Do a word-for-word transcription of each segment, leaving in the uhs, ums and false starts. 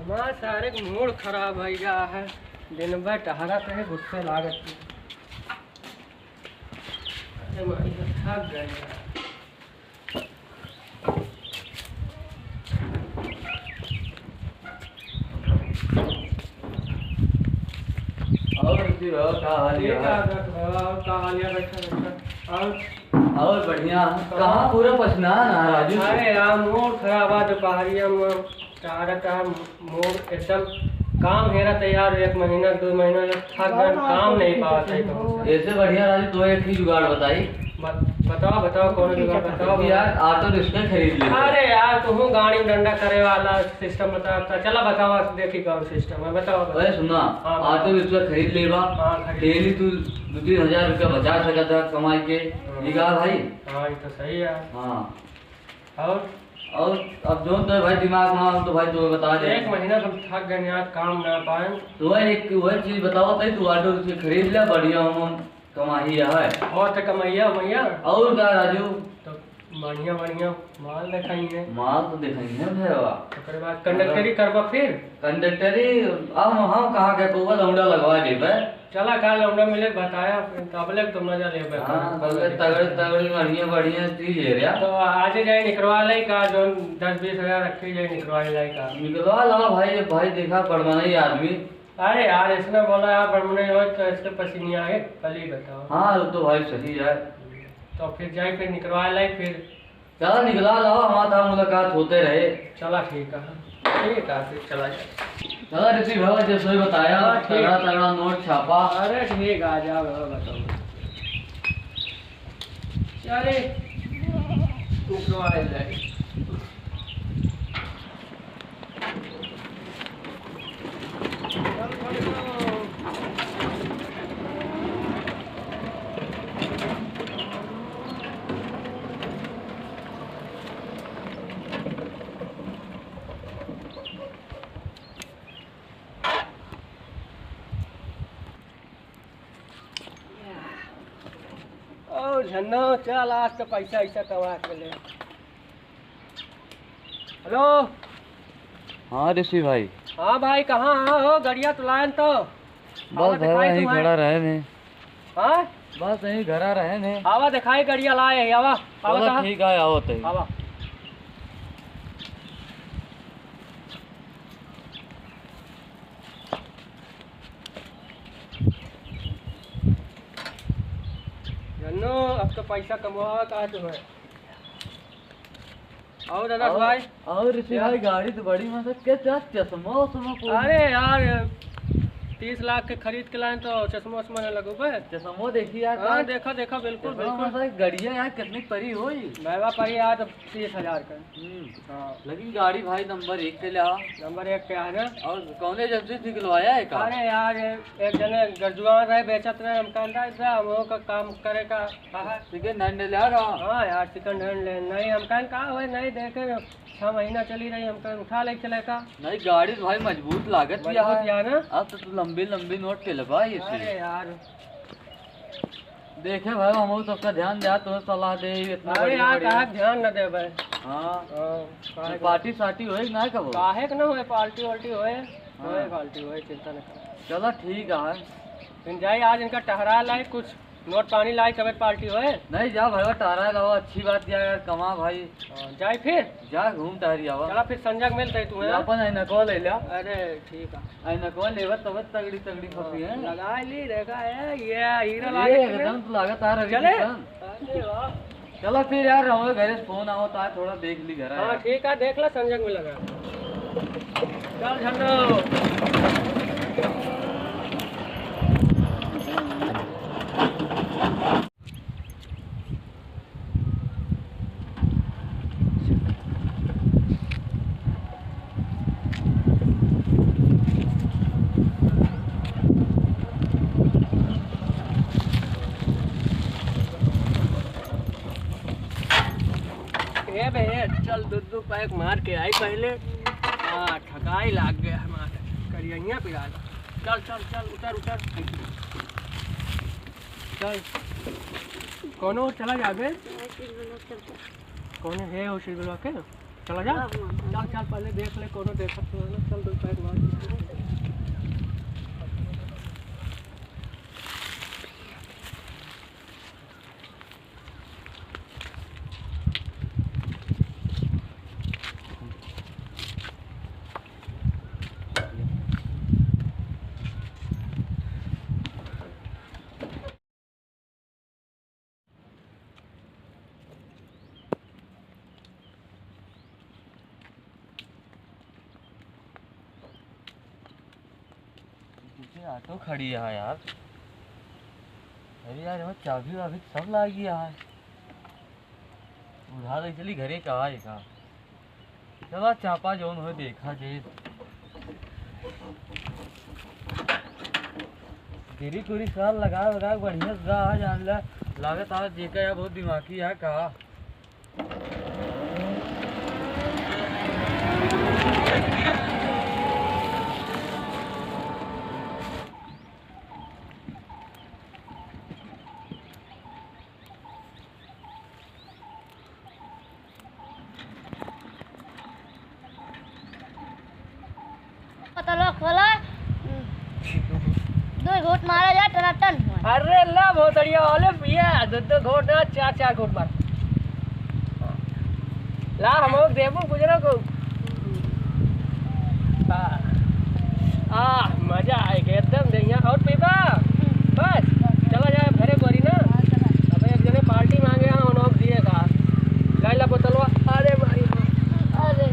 माँ, सारे क मूड खराब होइ गया है। दिन भर टहरत रहे, गुस्से लागत है। अरे माई, थक गए यार। और जी हो, का हाल ठीक है? है, रख बाबा, और का हाल है? बैठा, बैठा। और? और बढ़िया। कहाँ? कहाँ पूरा पसीना ना, राजू? अरे यार, मूड खराब है, दोपहरिया में चाह रहा था, मूड एकदम काम हेरा तैयार, एक महीना, दो महीना जब थक गए, काम नहीं पावत है कहूँ से। ऐसे बढ़िया राजू, तो एक ही जुगाड़ बताई। बत-, बताओ, बताओ, कौन जुगाड़ बताओ? यार, ऑटो रिक्शा खरीद ले। अरे यार, तुम गाड़ी में डंडा करे वाला सिस्टम बताओ, तो चला बताओ, देखी कौन सिस्टम है, बताओ, बताओ। अरे सुना, हाँ, बताओ। ऑटो रिक्शा खरीद लेबा, हाँ, खरीद। डेली तू दो तीन हजार रुपया बचा सकत है कमाई के, हाँ। ये कहा भाई? हाँ, ये तो सही है। हाँ। और? और अब जो तो भाई दिमाग में आओ तो भाई तुम्हें बता दे। एक महीना से हम थक गए यार, काम ना पाए। तो वह एक, वह चीज बताओ भाई, तू ऑटो रिक्शा खरीद ले, बढ़िया हम कमाई है। और तो कमाइया, मैया। और का राजू? तो बढ़िया, बढ़िया माल देखाई है। माल तो देखाई है भैया। ओकरे बाद कंडक्टरी करबा फिर? कंडक्टरी, अब हम कहाँ के कोवा लौंडा लगवा लेबे। चला, का लौंडा मिले, बताया, फिर तबले तो मजा लेबे। हाँ, तबले तगड़े, तगड़े, बढ़िया, बढ़िया चीज है रे। तो आजे जाए निकलवा ले का, जो दस बीस हजार रखे जाए निकलवा ले का। निकलवा ला भाई, ये भाई देखा, बड़मनई आदमी। अरे यार, इसने बोला यार, बड़मनई हो तो इसके पसीने आए, कल ही बताओ। हाँ, वो तो भाई सही है। तो फिर जाए, फिर निकलवा ले, फिर चला निकला लावा, हमारा था मुलाकात होते रहे। चला ठीक है, ठीक है, फिर चला जाए। चला ऋषि भैया, जैसे ही बताया, हाँ, ठीक। तगड़ा तगड़ा नोट छापा। अरे ठीक है, आ जाओ, बताओ। चले, निकलवा ले जाए। ओ झन्नो, चल आज तो पैसा ऐसा कमा के ले। हेलो। हाँ ऋषि भाई। हाँ भाई, कहाँ हो? गड़िया तो लायन तो। बस आवा भाई, दिखाई वहीं तुम्हें। खड़ा रहे ने। हाँ? बस यहीं खड़ा रहे ने। आवा दिखाई गड़िया लाए, आवा। आवा चलो कहाँ? ठीक है, आओ तो। आवा। जन्नो, अब तो पैसा कमवा का तुम्हें। और दादा और, भाई? और ऋषि क्या? भाई, गाड़ी तो बड़ी मस्त है। क्या, क्या चश्मा उश्मा को? अरे यार, तीस लाख के खरीद के लाए तो चश्मा उश्मा न लगो बे। चश्मा देखी यार, हाँ, का देखा, देखा, बिल्कुल, चश्मा बिल्कुल। मस्त है, गड़िया यार कितनी परी होई? महंगा परी यार, तो तीस हजार का। हम्म। हाँ। लेकिन गाड़ी भाई नंबर एक के ले आ। नंबर एक के आ ना। और कौन एजेंसी से निकलवाया है का? अरे यार, ये एक जने गरजुआ रहे, बेचत रहे, हम कहन रहे, हम लोग का काम करे का। हाँ, हाँ। Second hand ले आ रहा? हाँ यार, second hand ले, नहीं, हम कहन का होए, नहीं देखे, छह महीना चली रही, हम कहन उठा ले चले का। नहीं, गाड़ी तो भाई मजबूत लागत मजबूत यार। यार ना? अब तो तू लंबी लंबी नोट के लेबा ये से। अरे यार। देखे भाई, हम सबका ध्यान दिया, तुम्हें सलाह दे, इतना अरे बढ़िया, यार, बढ़िया। काहे ध्यान न देबे? हाँ। हाँ, तो काहे के? पार्टी सार्टी होए कि ना कबो? काहे के ना होए, पार्टी वार्टी होए, हाँ। होए पार्टी होए, चिंता न कर। चलो ठीक है। फिर जाई आज इनका टहरा लाई, कुछ नोट पानी लाई, तबे पार्टी होए। नहीं जा भाई, टहरा लाओ, अच्छी बात किया यार, कमा भाई। हाँ, जाई फिर। जा घूम टहरी आवा। चला फिर संजय के मिलते तू, हैं? अपन ऐनकवा ले ला। अरे ठीक है। ऐनकवा लेवा तब तगड़ी तगड़ी हाँ, फंसी है। लगा ली, देखा है, ये हीरा अरे, लागे एकदम तो लागत आ रहा चले। अरे वाह। चला फिर यार, हमारे घर से फोन आवत है, थोड़ा देख ली घर हाँ, आया। ठीक है, देख ला संजय में लगा। चल झंडो। ए बे, चल दो दो पैक मार के आई पहले। हाँ, थकाई लाग गए हमारे। करियइया पिराला। चल, चल, चल, उतर, उतर। चल। कौनो चला जाबे? कौनो है हो शिरबलवा के? चला जा। चल, चल, पहले देख ले, कोनो देखत तो है ना। चल, दो पैक मार। पीछे ऑटो खड़ी है यार। अरे यार, एमा चाबी वाबी सब लागी है। उधार ले चली घरे का आए का। चला चापा जौन हो देखा जे। तेरी कोरी साल लगा लगा के बढ़िया से जा, जान ला। लागत आ जेका या बहुत दिमागी है का। पतलवा खोला, दो घूंट मारा जाए, टनाटन हुआ। अरे ला भोसड़िया वाले पिया, दो दो घूंट ना, चार चार घूंट मार। ला, हम लोग देबू गुजरो को। आ, आ, मजा आएगा एकदम बढ़िया। और पीबा? बस, चला जाए घरे गोरी ना। अब एक जने पार्टी मांगे हैं, उन्होंने दिए का। लाई ला बोतलवा। अरे भाई। अरे।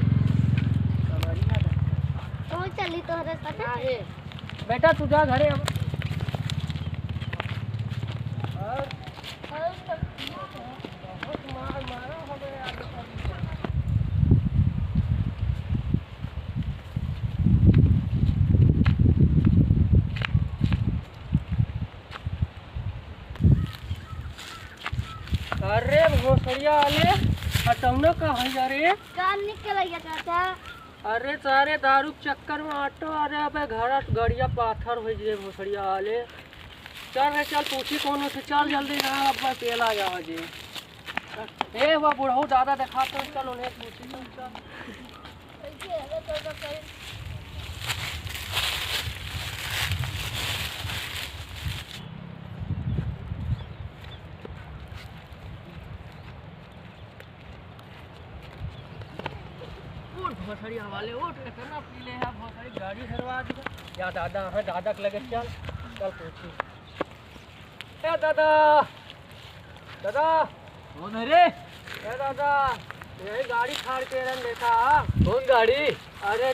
कौन चली तोहरे साथे? बेटा, तू जा घरे अब। और? बहुत मार मारा हो गया आज। अरे भोसड़िया वाले, हटौना का है यार रे? कान निकल गया चाचा। अरे सारे दारू के चक्कर में ऑटो, अरे अबे घर गड़िया पाथर होइ जे भोसड़िया वाले। चल रे चल, पूछी कौनो से, चल जल्दी ना, अब मैं पेला जावा जे। ए, वो बुढ़ऊ दादा देखा तो, चल उन्हें पूछी तो, चल। उठ भोसड़ी हवाले, उठ, इतना पी ले है भोसड़ी, गाड़ी हरवा दी। या दादा, हाँ, दादा के लगे चल, चल पूछी। ए दादा, दादा। कौन है रे? ए दादा, यही गाड़ी खाड़ के रन देखा। कौन गाड़ी? अरे,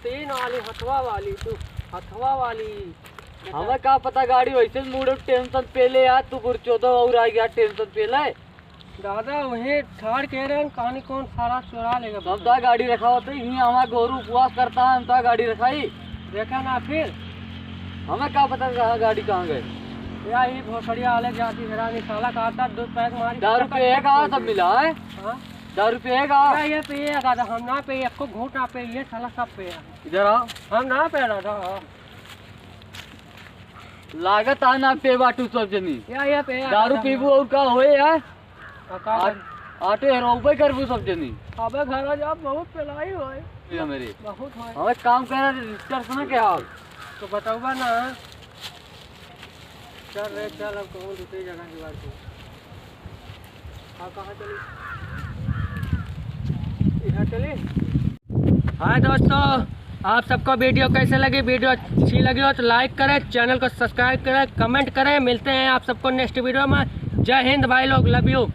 तीन वाली, हथवा वाली, तू, हथवा वाली। हमें का पता गाड़ी वैसे मूड टेंशन पेले यार, तू बुरचोदो और आ गया टेंशन पेले। दादा, वही ठाड़ के रहे हैं, कहानी कौन सारा चुरा लेगा। तब ता गाड़ी रखावत ही, ही हमारा गोरू उपवास करता है, हम ता गाड़ी रखाई। देखा ना फिर। हमें का पता कहाँ गाड़ी कहाँ गए। या ही भोसड़िया वाले जाती है, रानी साला का आता, दो पैक मारी, दारू पिएगा, सब मिला है। हाँ? दारू पिएगा? या ये पिए दादा, हम ना पिए, एको घूंट ना पिए, ये साला सब पिए। इधर आओ। हम ना पिए दादा, हाँ। लागत आ ना पे बाटू सब जनी। या, या पे, या, दारू या, पीबू और का होए यार? का, का आ-, कर? आटे हरौबे करबू सब जनी। अबे घर जा, बहुत पिलाई होए। ये मेरे। बहुत होए। हम एक काम कर, रजिस्टर सुना के हाल। तो बताऊबा ना। चल रे, चल, अब कहूँ दूसरी जगह जुगाड़ करो। हाँ, कहाँ चली? इधर चली? हाय दोस्तों, आप सबको वीडियो कैसे लगी? वीडियो अच्छी लगी हो तो लाइक करें, चैनल को सब्सक्राइब करें, कमेंट करें। मिलते हैं आप सबको नेक्स्ट वीडियो में। जय हिंद भाई लोग, लव यू।